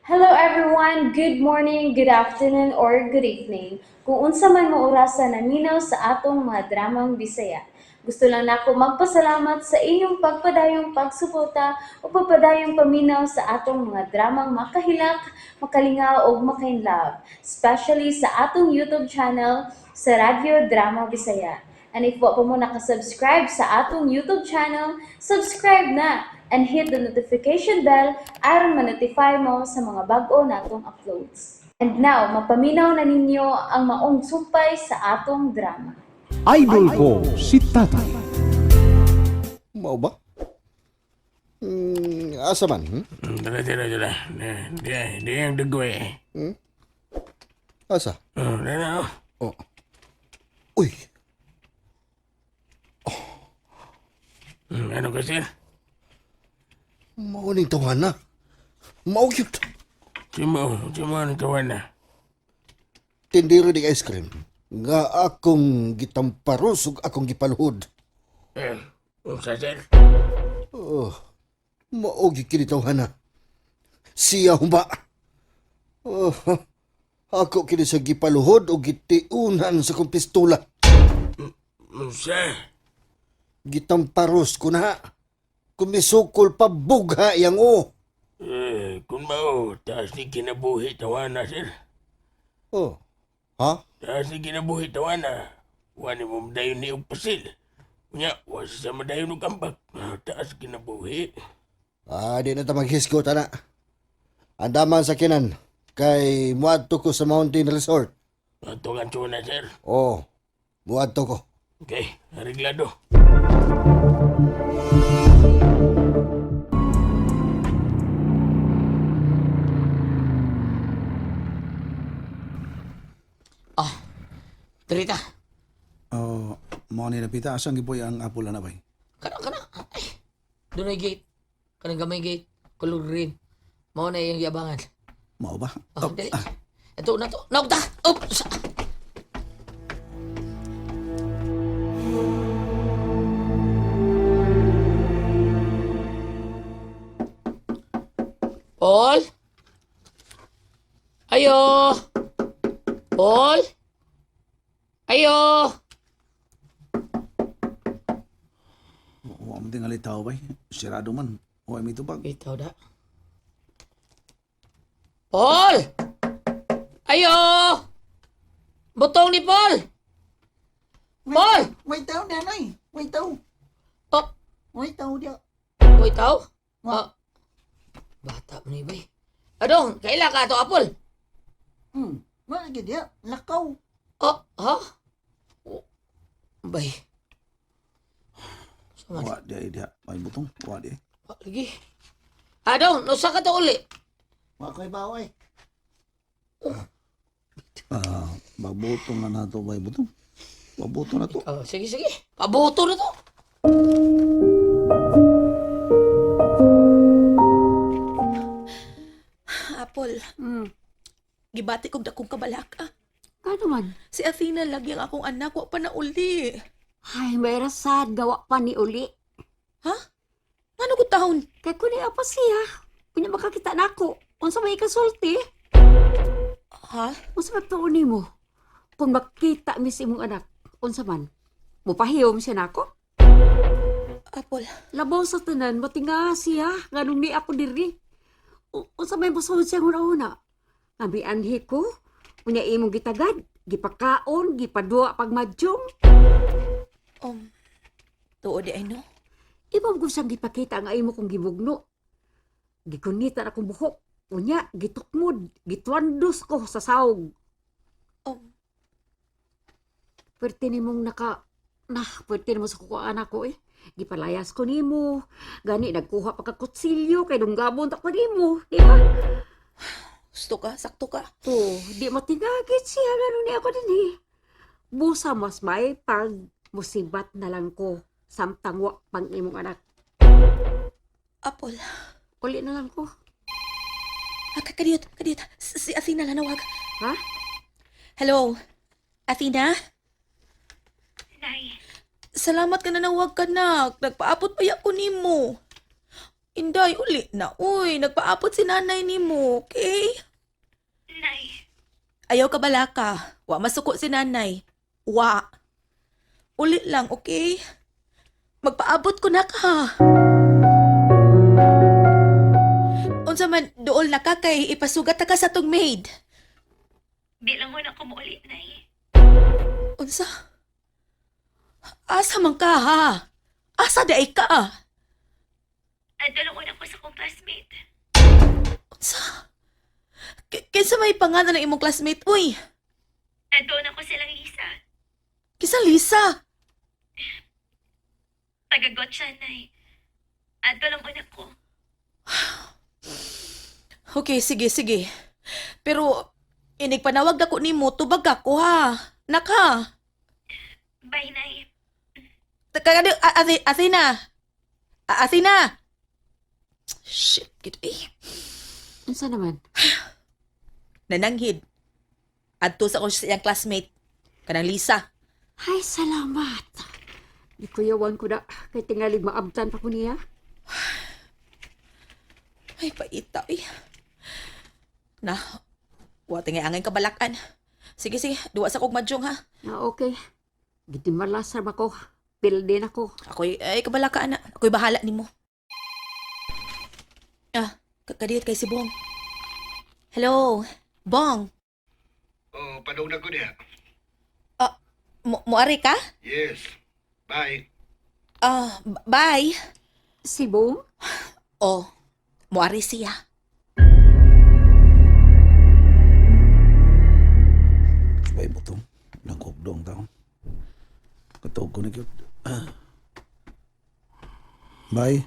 Hello everyone! Good morning, good afternoon, or good evening. Kung unsa man mo orasa naminaw sa atong mga dramang Bisaya. Gusto lang nako magpasalamat sa inyong pagpadayong pagsuporta o pagpadayong paminaw sa atong mga dramang makahilak, makalingaw ug makainlove, especially sa atong YouTube channel sa Radyo Drama Bisaya. And if wa pa mo nakasubscribe sa atong YouTube channel, subscribe na and hit the notification bell aron ma-notify mo sa mga bag-o natong uploads. And now, mapaminaw na ninyo ang maong sumpay sa atong drama. Idol ko si Tatay. Mao ba? Asa man? Hmm? Dala, dala, dala. Di, di, ang dugo eh. Asa? Oh, dala, oh. Oh. Uy, Ano ka, sir? mao ning tawana. Mao gyud. Simo, ano tawa na? Tindero ni ice cream. Nga akong gitamparos ug akong gipaluhod. Eh, unsa, sir? Oh, mao gyud kini tawhana. Siya humba. Oh, ako kini sa gipaluhod ug gitiunan sa kong pistola. Unsa? Gitamparos ko na. Kumisukol pa bugha yang o. Eh, kung mao, taas ni kinabuhi tawa na, sir. Oh. Ha? Taas ni kinabuhi tawa na. Wani mo madayon ni og pasil. Unya, wasa sa madayon og ambak. Ah, taas kinabuhi. Ah, di na ta maghisgot, ana. Andaman sa kinan. Kay muadto ko sa Mountain Resort. Ato ka na, sir. Oh, muadto ko. Okay, areglado. Ah, Drita. Oh, mo ni napita asang gipoy ang apple na bay. Kana kana. Ay. Dunay gate. Kanang gamay gate. Color green. Mao na iyang giabangan. Mao ba? Oh, dali. Ito na to. Naugta. Up. Paul? Ayo! Paul? Ayo! Wa mo tingali tao bay. Sirado man. Wa mi tubag. Itaw da. Paul! Ayo! Butong ni Paul! Paul! May tao na nay. May tao. Oh, May tao dia. may tao? Ah, bata mo ni bay. Adong, kaila ka to, Apple? Mao gyud dia. Lakaw. Oh, ha? Oh, bay. Sama, Wa di ay diha. May butong. Wa di. ah, lagi. Adong, nusa ka to uli. Wa koy baway. Ah, magbutong na nato bay butong. Mabuto na to. Oh, sige, sige. Pabuto na to. Apple. Gibati kog dakong kabalaka. Kano man? Si Athena lagi ang akong anak, wa pa na uli. Ay, may rasad. Gawa pa ni uli. Ha? Ngano ko taon? Kay kuni pa siya. Kunya makakita na ako. Unsa may ikasulti? Ha? Unsa may tuon nimo? Kung makita mi sa imong anak, unsa man? Mupahiyom siya nako? Apple, Labaw sa tanan, matinga siya. Ganong ni ako diri. Unsa may musulod siya una-una? Abi anhi ko. Unya imong gitagad, gipakaon, gipadua pagmadyong. um, tuod di ay no? Ibang ko siyang gipakita nga imo kong gibugno. Gikunita na akong buhok. Unya, gitukmod, gituandos ko sa sawg. Pwerte nimong naka... Nah, pwerte nimo sa kukuan ako eh. Gipalayas ko nimo. Gani, nagkuha pa ka kutsilyo kay dunggabon ta ko nimo. Di ba? Gusto ka? Sakto ka? To, di matingagit siya. Ganun niya ako din eh. Busa mas may pag musibat na lang ko. Samtang wa pang imong anak. Apple. Uli na lang ko. Ah, kadiyot, kadiyot. Si Athena lanawag. Ha? Hello? Athena? Nay. Salamat ka na nawag ka na. Nagpaabot pa ko nimo. Inday, uli na. Uy, nagpaabot si nanay nimo, okay? Nay, Ayaw ka balaka. Wa masuko si nanay. Wa. Uli lang, okay? Magpaabot ko na ka. Unsa man duol na ka kay ipasugat ta ka sa tong maid. di lang ko na kumuulit, Nay. Unsa? Asa man ka ha? Asa di ka? Adto lang una ko sa kong classmate. Unsa? Kinsa may pangalan ng imong classmate? Uy, Adto na ko silang isa. kinsa Lisa? Tagagot siya, Nay. Adto lang una ko. Okay, sige, sige. Pero inig panawag ako nimo, tubag ako ha. Naka. Bye, Nay. Kagadi, Athena. Athena. Shit, gid eh. Unsa naman? Nananghid. Adto sa ko sa iyang classmate. Kanang Lisa. Ay, salamat. Gikuyawan ko na kay tingalig maabtan pa ko niya. Ay, paita eh. Na, wa tingay angay kabalakan. Sige, sige, duwa sa kog madyong ha. Ah, okay. Gitimalasar ba ko? Pildi na ko. Ako'y, ay, kabalakaan na. Ako'y bahala nimo. Ah, kadiyot kay si Bong. Hello, Bong. Oh, padung na ko niya. Ah, muari ka? Yes. Bye. Ah, bye. Si Bong? Oh, muari siya. Bay butong. Nagkugdo ang taon. Katuog ko na gyud. Ah. Bay.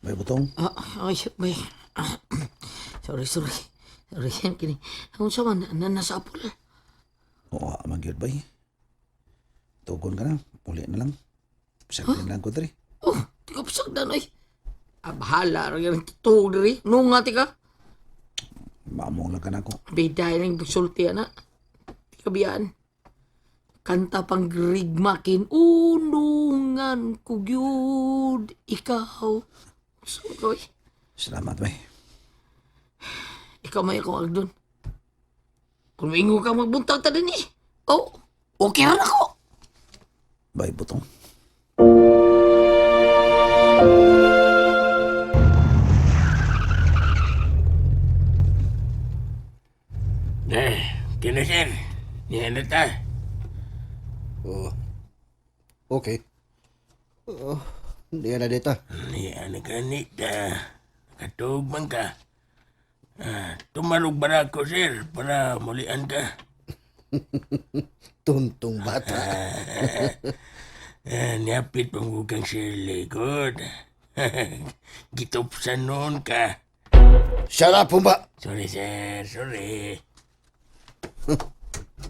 Bay butong. Ah, ay, bay. Ah, sorry, sorry. Sorry, kini. Unsa man na nasa apol. Oo, man gyud bay. Tugon ka na. Uli na lang. Pasagdan lang ko diri. Oh, di ka pasagdan oy. Ah, bahala ra gyud tuog diri. Nunga ti ka. Maamong lang ka na ako. Biday ning pagsulti ana. Di ka biyaan. Kanta pang rigmakin unungan ko gyud ikaw. Sorry. Salamat bay. Ikaw may akong agdon. Kung maingo ka magbuntag ta din eh. Oh, okay ra nako. Bay butong. Eh, kina sir. Niya na ta. Oh. Okay. Oh, hindi na dita. Niya na ganit ta. Nakatuog man ka. Ah, tumalog ba ako, sir, para mulian ka? Tuntong bata. Ah, niapit pangugang sir likod. Gitupsan noon ka. Shut up, humba. Sorry, sir. Sorry.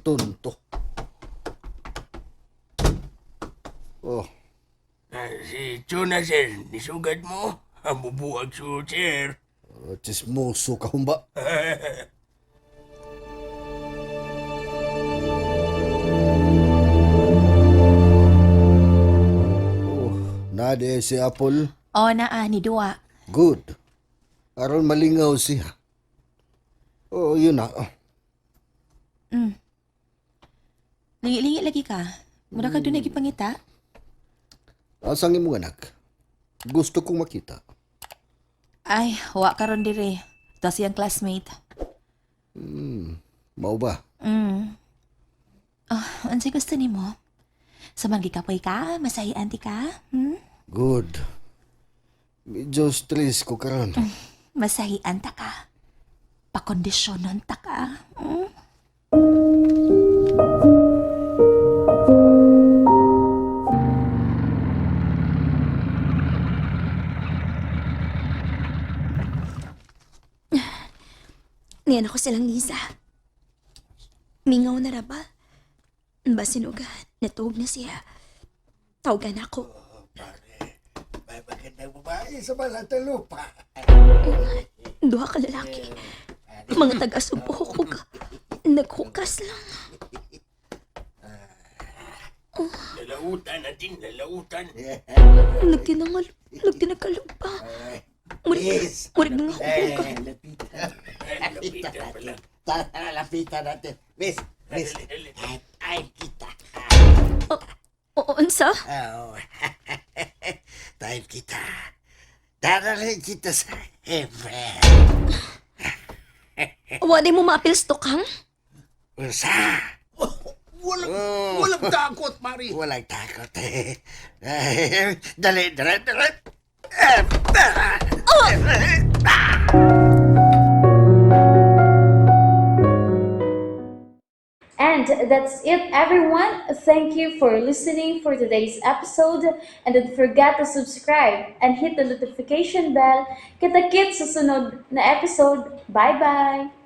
Tunto. Oh, Ah, si Chuna, sir. Nisugad mo. Ang bubuag su, sir. oh, chismoso ka, humba. Oh, nade si Apple. Oh, naa ni duwa. Good. Aron malingaw siya. Oh, yun na. Oh. Lingi-lingi lagi ka. Mura ka doon nagipangita. Asang imong anak? Gusto kong makita. Ay, wa karon dire. Tas iyang classmate. Mao ba? Oh, unsay gusto nimo? Saman gikapoy ka, masahian ti ka? Hmm? Good. Medyo stress ko karon. Masahian ta ka. Pakondisyonon ta ka. Hmm? Niyan ako silang Lisa. Mingaw na ra ba? Basin uga, natuog na siya. Tawagan ako. May magandang babae sa balat lupa. Duha ka lalaki. Mga taga-subuhok ug naghukas lang. Lalautan natin, lalautan. Nagtinangal. Lug tinakalog pa. Murag, Yes. murag mga hubog ka. Eh, lapitan. Lapitan pala. Tara, lapitan natin. Miss, miss. Ay, ay, kita. Oo, unsa? Oh. Time kita. Dadalhin kita sa heaven. Wa di mo maapil sa tukang? Unsa? Walang, walang takot, pare. Walang takot eh. Eh, dali, dali, dali. And that's it, everyone. Thank you for listening for today's episode. And don't forget to subscribe and hit the notification bell. Kita-kits sa sunod na episode. Bye-bye!